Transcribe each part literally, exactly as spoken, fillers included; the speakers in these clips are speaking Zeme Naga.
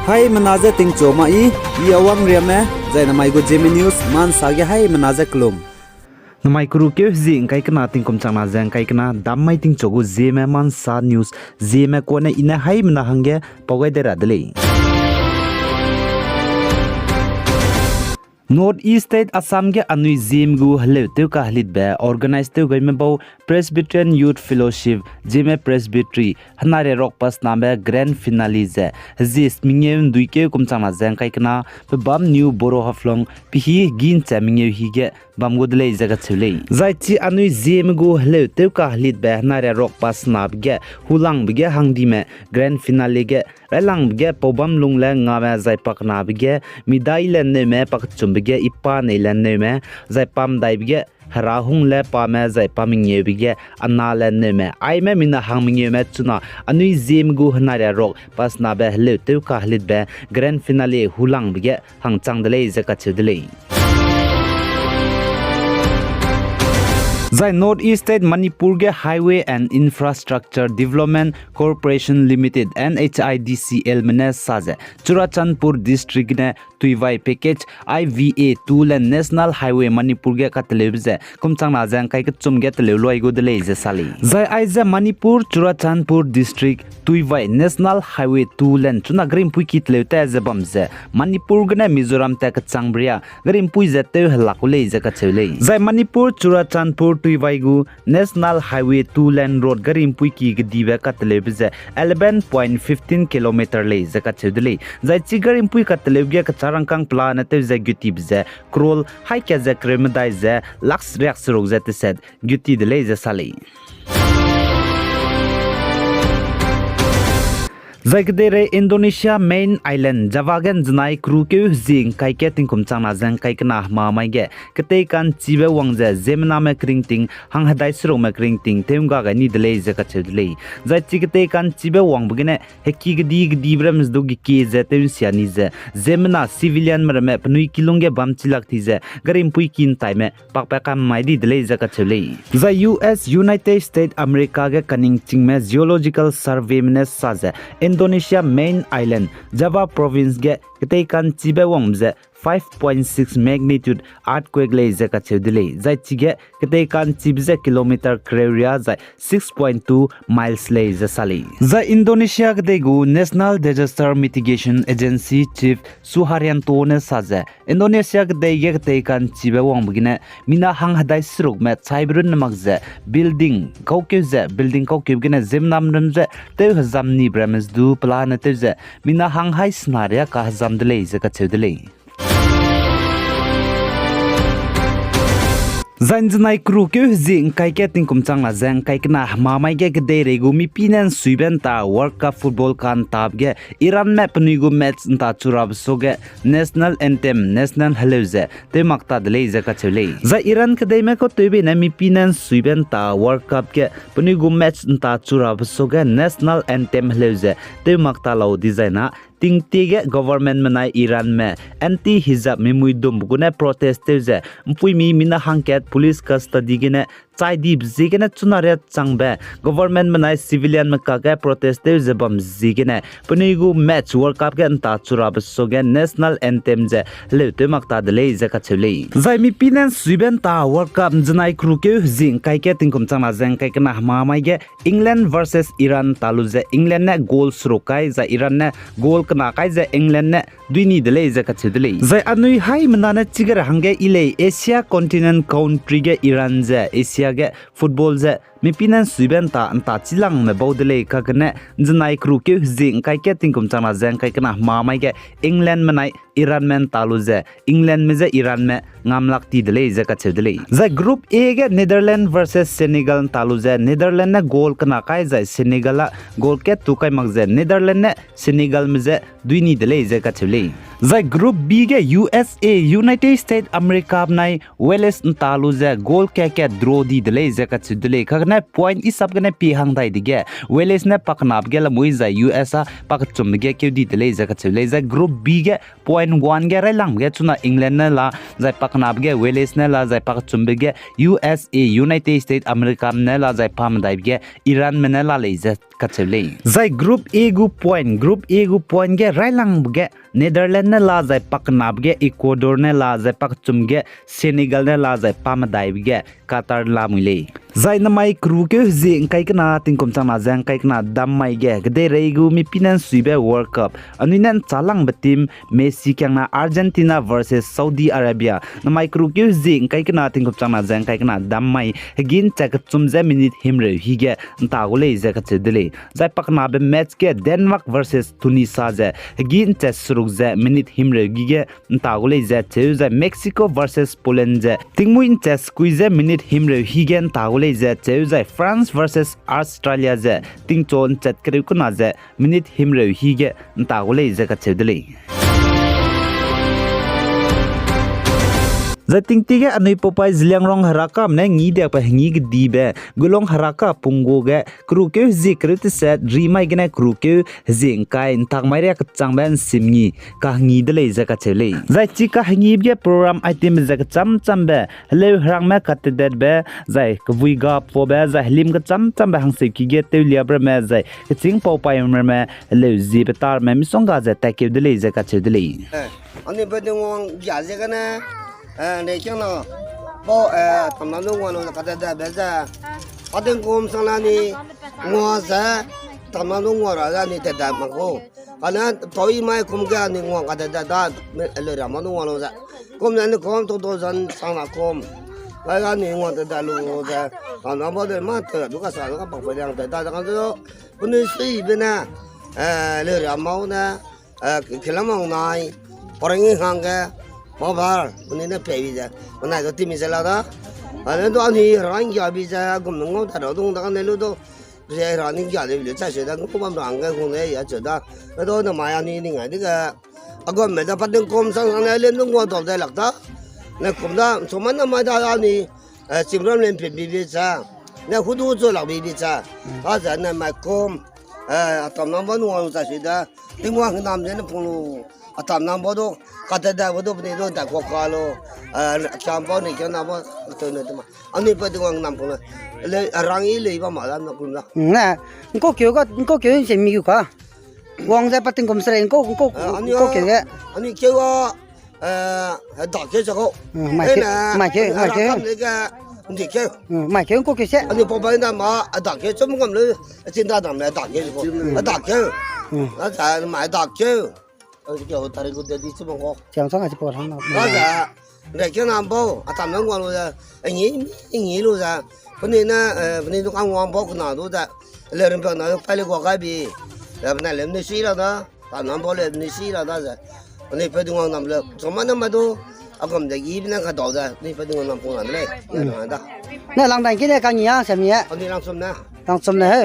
Haimena je tingchu ma i, i Awang Riame, zai namai gu Zeme News, mansa ge haimena je kelum. Namai keru keu hezie ngkai kena tingkum changna ze ngkai kena, dam mai tingchu gu Zeme mansa news, Zeme kane i ne haimena hangge pau gai de ra de lei. North East State Assam ge anui Zeme gu heleu tew kahelitbe organize tew gaime bau Presbyterian Youth Fellowship, Zeme Presbytery, henare rok pasnabe grand finale ze, hezie mengeu ndui keu kum changna ze ngkai kena, pebam New Boro Haflong, pehî ginche mengeu hi ge bam gu de lei ze kacheu lei. Zai chi anui Zeme gu heleu tew kahelitbe henare rok pasnabe ge, hulangbe ge hangdime grand finale ge, railangbe ge paubam lung le ngame zai pakenabe ge, midai le neume pakechumbe ge ipa nei le neume, zai pamdaibe ge hera hung le pame zai pamengeube ge ana le neume, aime mina hang mengeume chuna anui Zeme gu henare rok pasnabe heleu tew kahelitbe grand finale hulangbe ge hangchang de lei ze kacheu de lei. Zai North East State Manipur ge Highway and Infrastructure Development Corporation Limited, N H I D C L me ne sa ze, Churachandpur District ne Tuivai Package I V A two lane National Highway Manipur ge kateleube ze, kum changna ze ngkai kechum ge teleu luai gu de lei ze sa lei. Zai aize Manipur Churachandpur District Tuivai National Highway two lane chuna garimpui ki teleu ta ze bam ze, Manipur gene Mizoram ta kechangbe ria garimpui ze tew helak gu lei ze kacheu lei. Zai Manipur Churachandpur Tuivai gu National Highway two lane road garimpui ki kedibe kateleube ze eleven point fifteen kilometer lei ze kacheu de lei. Zai chi garimpui kateleube ge kecharangkâng pelane tew ze gutibe ze crore haika ze kereu medai ze lakh riak seruk ze teset guti de lei ze sa lei. Zai kedeirei Indonesia main island Java ge nzenai keru keu hezie ngkai ke tingkum changna ze ngkai kena hemamai ge ketei ka'nchibe wang ze ziemmename keringting, hanghedai serukme keringting tew ngga gai ni de lei ze kacheu de lei. Zai chi ketei ka'nchibe wangbe gene heki kedi kedibe ramme du gekie ze tew nsia ni ze, ziemmena civilianme ramme penui kilung ge bam chilak ti ze garimpui ki ntaime pakpat kam mai di de lei ze kacheu lei. Zai U S, United States America ge kaningchingme Geological Surveyme ne sa ze, Indonesia main island Java Province ge ketei ka'nchibe wangbe ze five point six magnitude earthquake lei ze kacheu de lei. Zai chige ketei ka'nchibe ze kilometer kereu ria zai six point two miles lei ze sa lei. Zai Indonesia kedei gu National Disaster Mitigation Agency Chief Suharyanto ne sa ze, Indonesia kedei ge ketei ka'nchibe wangbe gene mina hanghedai serukme chaibe runne mak ze building kaukeu ze, building kaukeu gene ziemmenam ram ze tew hezam nibe ramme du pelane tew ze mina hang hai sena ria kahezam de lei ze kacheu de lei. Zai nzenai keru keu hezie ngkai ke tingkum changna ze ngkai kena hemamai ge kedeirei gu mipine nsuibe nta World Cup football ka'ntabe ge Iranme penui gu match nta churabe suage national anthem, national heleu ze tew mak ta de lei ze kacheu lei. Zai Iran kedeime kau tewbe ne mipine nsuibe nta World Cup ge penui gu match nta churabe suage national anthem heleu ze tew mak ta lau dizai na tingtie ge governmentme nai Iranme anti-hijab mimui dumbe gune protest tew ze mpuimi mina hangkat police custody gene chai dibe ziegene chuna ria changbe governmentme nai civilianme kakge protest tew ze bam ziegene penui gu match World Cup ge nta churabe suage national anthem ze heleu tew mak ta de lei ze kacheu lei. Zai mipine nsuibe nta World Cup nzenai keru keu hezie ngkai ke tingkum changna ze ngkai kena hemamai ge England versus Iran nta lu ze England ne goal seruk kai zai Iran ne goal kena kai ze England ne duini de lei ze kacheu de lei. Zai anui haimena ne chigara hangge i lei Asia continent country ge Iran ze Asia ge football ze mipine nsuibe nta nta chilangme bau de lei kagene nzenai keru keu hezie ngkai ke tingkum changna ze ngkai kena hemamai ge Englandme nai Iranme nta lu ze Englandme je Iranme ngamlak ti de lei ze kacheu de lei. Zai Group A ge Netherlands versus Senegal nta lu ze Netherlands ne goal kena kai zai Senegal a goal kat tu kai mak ze Netherlands ne Senegalme je duini de lei ze kacheu lei. Zai Group B ge U S A, United States America benai Wales nta lu ze goal kat kat draw di de lei ze kacheu de lei. Kagene ne point isap gene pi hang dai dege, Wales ne pakenabe ge lamui zai U S a pakechumbe ge keu di de lei ze kacheu lei. Zai Group B ge point one ge railangbe ge chuna England ne la, zai pakenabe ge Wales ne la, zai pakechumbe ge U S A, United States America ne la, zai pamedaibe ge Iran me ne la lei ze kacheu lei. Zai Group A gu point, Group A gu point ge railangbe ge Netherlands ne la, zai pakenabe ge Ecuador ne la, zai pakechum ge Senegal ne la, zai pamedaibe ge Qatar lamui lei. Zai namai keru keu hezie ngkai kena tingkum changna ze ngkai kena dam mai ge, kedeirei gu mipine nsuibe World Cup, anui ne nchalangbe team, Messi kiangna Argentina versus Saudi Arabia. Namai keru keu hezie ngkai kena tingkum changna ze ngkai kena dam mai, hegî nchat kechum ze minute himreu hige nta gu lei ze kacheu de lei. Zai pakenabe match ge Denmark versus Tunisia ze, hegî nchat seruk ze minute himreu hige nta gu lei ze cheu, zai Mexico versus Poland ze, tingmui nchat sekui ze minute himreu hige nta gu lei ze cheu, zai France versus Australia ze, tingchu nchat kereu kena ze minute himreu hige nta gu lei ze kacheu de lei. Zai tingti ge anui paupai Zeliangrong Heraka me ne ngi diakbe hengi kedibe, Gulong Heraka Punggo ge keru keu hezie kereu teset ri mai gene keru keu hezie ngkai ntak mai ria kechangbe nsim ngi kahengi de lei ze kacheu lei. Zai chi kahengibe ge program item ze kecham chambe, heleu herangme katedetbe, zai kevui ga pobe, zai helim kecham chambe hangseuki ge tewliabe ramme, zai kechîng paupai ramme, heleu ziebe ta ramme misongga ze tatkeu de lei ze kacheu de lei. Anui pe Tingwang gia ziegene, eh, ne kiangna, bau, eh, tamna lu ngua lu ze katedetbe ze, pa tingkum changna ni ngua ze, tamna lu ngua ra ze anui tedai mak gu. Kane pau i mai kum ge anui ngua katedet da, le ra ma lu ngua lu ze. Kum ne anui kum two thousand changna kum. Gai ga anui ngua tedai lu ze, tamna bau de ma te du kasa du kapakpei liang tedai da kan du. Penui suibe ne, eh, le ra mau ne, eh, kelam mang nai, parang i hangge, mobile, penui ne pei bi ze, penai du timi ze la da. Ane du anui rang gia bi ze, gum ngau ta ra dung da kane lu du, ze rang ni gia de bi lu chai se da, ngu bam rang ge hung ne ya che da. Ado namai anui ning ai dege, agum me da pa tingkum changna ne lem du ngua dau de lak da. Ne kum da, chuma namai da anui, eh, chimram lem pin bi bi ze, ne hudu chu lak bi bi ze, a ze namai kum, eh, atam nang ba nung wang lu chai se da, Tingwang henam ze ne pung lu, atam nang ba du, katedai ba du, penui du, dai kua ka lu, eh, kiam ba, ne kiam na ba, teu ne teu ma. Anui pe Tingwang henam pung lu, le, rang i le ba ma da, na kum da. Ne, ngkau keu ga, ngkau keu se mi gu ka. Wang ze pa tingkum sere ngkau, ngkau, ngkau keu ge. Anui keu a, eh, dak keu ze kau. Mai keu, mai keu, mai keu. Ndi keu. Mai keu ngkau keu se. Anui pau bai na ma, dak keu chum ngam lu, chin da dam le dak keu ze kau. Dak keu. A za ma dak keu. Anui keu tari gu de di chum ngkau. Chang chang a chi pau hang na. A za. Nre keu na bau, atam nang wang lu ze, ngi, ngi lu ze, penui ne, eh, penui du kang wang bau kena du ze, le rimpe na du pai le gua gai bi, le penai le penui si la da, atam nang bau le penui si la da ze, penui pe Tingwang henam le, chuma namai du, agum de gi penai ka dau ze, penui pe Tingwang henam pung la de lei, na da. Ne lang dan ki ne ka ngi a, se mi e. Anui lang chum ne. Lang chum ne he.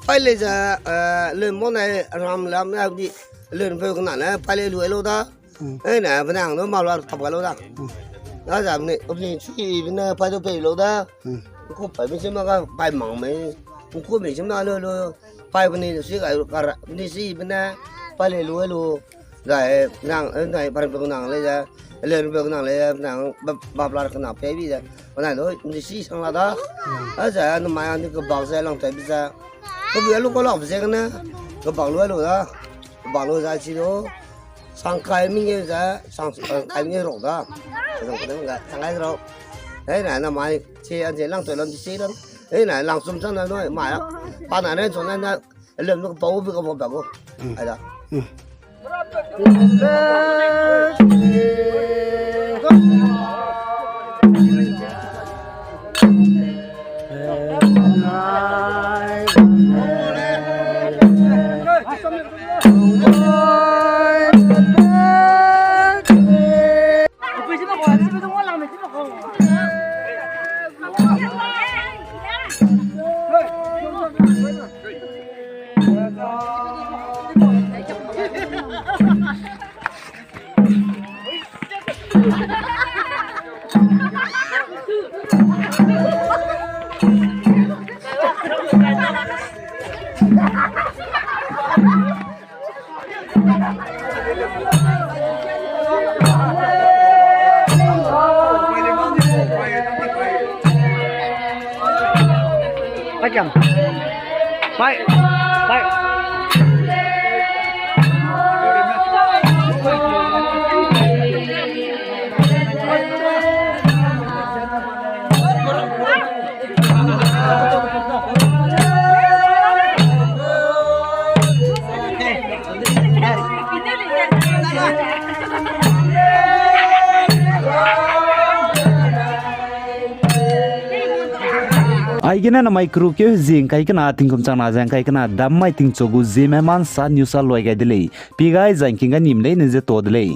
Pai le ze, eh, le mo nai ram lam na di, le rimpe kena ne, pai le lu e lu da. Eh, na, penang no ma la tap ga lu da. Na za ne, o ni chi, ne pai du pei lu da. Ko pai mi chi ma ga, pai mang me. Ko mi chi ma lu lu, pai penui si ga, ka ra, ni si penai, pai le lu e lu. Zai, nang, eh, nai, pai rimpe nang le ze, le rimpe nang le, nang, ba, ba la kena pei bi ze. Penai lu, ni si sang la da. A za, nu mai a ni ke bak ze lang tai bi ze. Ko bi a lu ko lak ze kena, ke bak lu e lu da. Bak lu zai chi du, sang kai mi nge zai, sang, sang kai mi nge rok da. Sang kai mi nge, sang kai rok. Hei na, na mai, chi an chi lang toi lan chi chi lan. Hei na, lang sum sang na noi, mai a. Pa na ren sum na na, lem nu pau bi ka pau ba ko. Ai da. Bye, Kiang. Bye. Bye. Aigene namai kerukeu hezie ngkai kena tingkum chang na ze ngkai kena dam mai tingchu gu ziemme ma nsa news a loi gai de lei. Pie gai zai ngking gai nim leine ze to de lei.